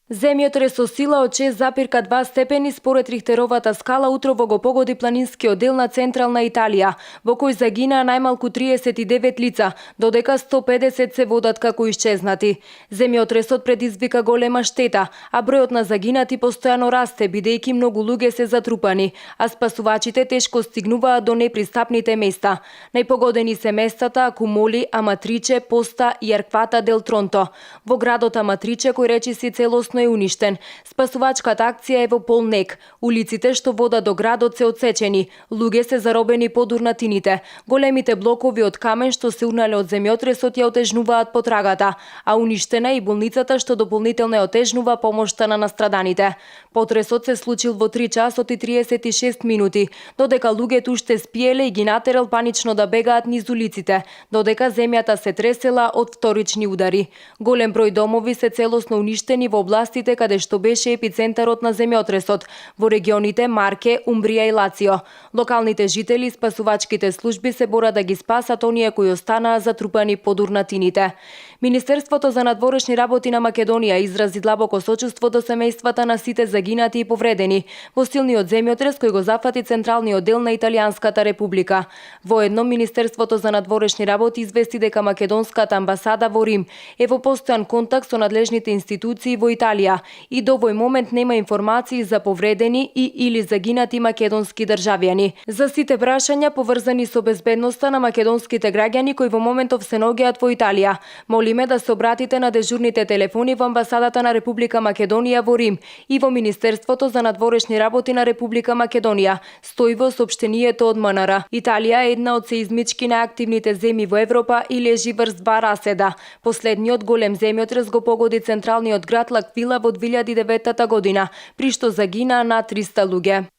Земјотрес со сила од 6,2 степени според Рихтеровата скала утрово го погоди планинскиот дел на централна Италија, во кој загинаа најмалку 39 лица, додека 150 се водат како исчезнати. Земјотресот предизвика голема штета, а бројот на загинати постојано расте, бидејќи многу луѓе се затрупани, а спасувачите тешко стигнуваат до непристапните места. Најпогодени се местата Акумоли, Аматриче, Поста и Арквата дел Тронто. Во градот Аматриче, кој речиси целосно е уништен. Спасувачката акција е во полнек. Улиците што водат до градот се отсечени. Луѓе се заробени под урнатините. Големите блокови од камен што се урнале од земјотресот ја отежнуваат потрагата, а уништена и болницата што дополнително ја отежнува помошта на настраданите. Потресот се случил во 3 часот и 36 минути, додека луѓето уште спиеле и ги натерал панично да бегаат низ улиците, додека земјата се тресела од вторични удари. Голем број домови се целосно уништени во областите каде што беше епицентарот на земјотресот, во регионите Марке, Умбрија и Лацио. Локалните жители и спасувачките служби се борат да ги спасат оние кои останаа затрупани под урнатините. Министерството за надворешни работи на Македонија изрази длабоко сочувство до семејствата на сите загинати и повредени во силниот земјотрес кој го зафати централниот дел на Италијанската република. Воедно Министерството за надворешни работи извести дека македонската амбасада во Рим е во постојан контакт со надлежните институции во Италија и до овој момент нема информации за повредени и или загинати македонски државјани. За сите прашања поврзани со безбедноста на македонските граѓани кои во моментов се наоѓаат во Италија, молиме да се обратите на дежурните телефони во амбасадата на Република Македонија во Рим и во Министерството за надворешни работи на Република Македонија, стои во соопштението од МНР. Италија е една од сеизмички најактивните земји во Европа и лежи врз два раседа. Последниот голем земјотрес го погоди централниот град Лаквила во 2009 година, при што загинаа над 300 луѓе.